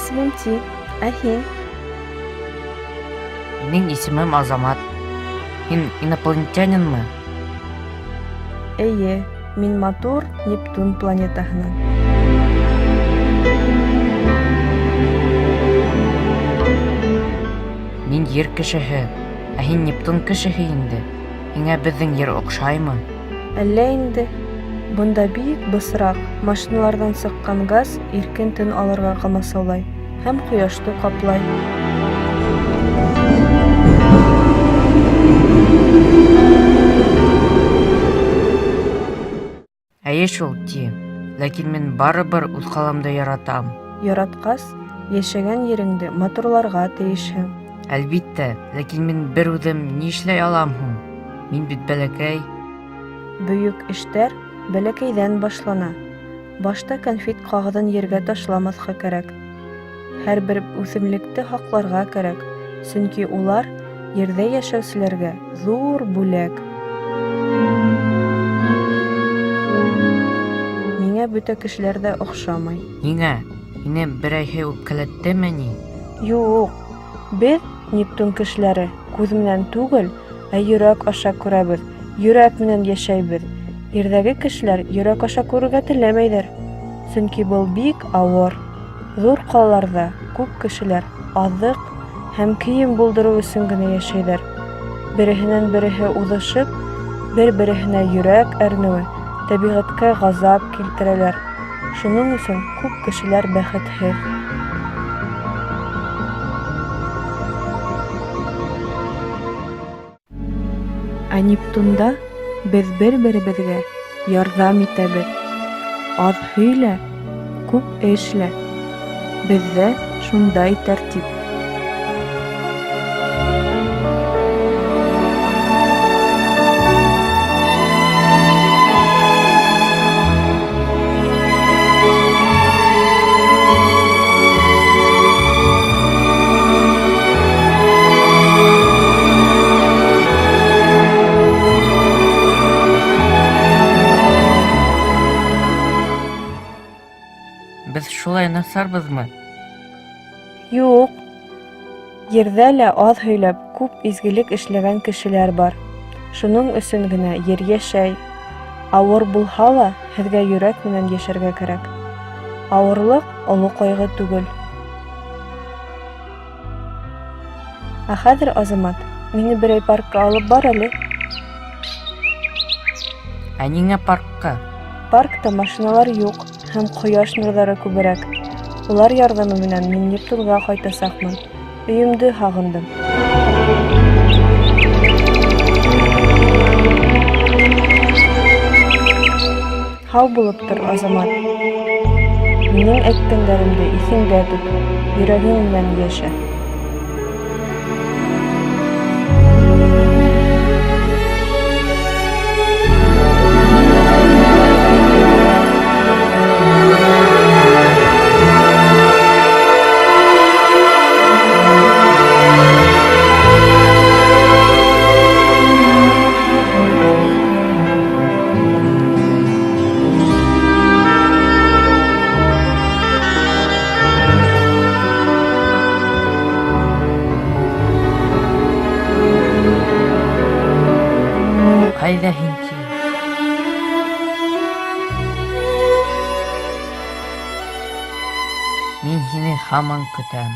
исемем Ти, ә һин? Минең исемем Азамат. Һин инопланетянинмы? Эйе, мин матур Нептун планетаһынан. Мин Ер кешеһе, ә һин Нептун кешеһе инде. Һиңә беҙҙең Ер оҡшаймы? Әллә инде. Бында бик бысраҡ, машиналарҙан сыҡҡан газ иркен тын алырға ҡамасаулай һәм ҡояшты ҡаплай. Әйе шул, Ти. Ләкин мин барыбер үҙ ҡаламды яратам. Яратҡас, йәшәгән ереңде матурларға тейешһең. Әлбиттә, ләкин мин бер үҙем ни эшләй алам һуң? Мин бит бәләкәй. Бөйөк эштәр бәләкәйҙән башлана. Башта кәнфит ҡағыҙын ергә ташламаҫҡа кәрәк. Һәр бер үҫемлекте һаҡларға кәрәк, сөнки улар ерҙә йәшәүселәргә ҙур бүләк. Миңә бөтә кешеләр ҙә оҡшамай. Ниңә? Һине берәйһе үпкәләттеме ни? Юҡ. Беҙ, Нептун кешеләре, күҙ менән түгел, ә йөрәк аша күрәбеҙ, йөрәк менән йәшәйбеҙ. Ерҙәге кешеләр йөрәк аша күрергә теләмәйҙәр, сөнки был бик ауыр. Ҙур ҡалаларҙа күп кешеләр аҙыҡ һәм кейем булдырыу өсөн генә йәшәйҙәр. Береһенән-береһе уҙышып, бер-береһенә йөрәк әрнеүе, тәбиғәткә ғазап килтерәләр. Шуның өсөн күп кешеләр бәхетһеҙ. Ә Нептунда беҙ бер-беребеҙгә ярҙам итәбеҙ. Аҙ һөйлә, күп эшлә. Беҙҙә шундай тәртип. Беҙ шулай насарбыҙмы? Юҡ. Ерҙә лә аҙ һөйләп, күп изгелек эшләгән кешеләр бар. Шуның өсөн генә ер йәшәй. Ауыр булһа ла, һеҙгә йөрәк менән йәшәргә кәрәк. Ауырлыҡ оло ҡайғы түгел. Ә хәҙер, Азамат, мине берәй паркка алып бар әле. Ә ниңә паркка? Паркта машиналар юҡ һәм ҡояш нурҙары күберәк. Улар ярҙамы менән мин Нептунға ҡайтасаҡмын. Өйөмдө һағындым. Һау булып тор, Азамат. Минең әйткәндәремде иҫеңдә тот, йөрәгең менән йәшә. Ҡайҙа һин, ти? Мин һине һаман көтәм.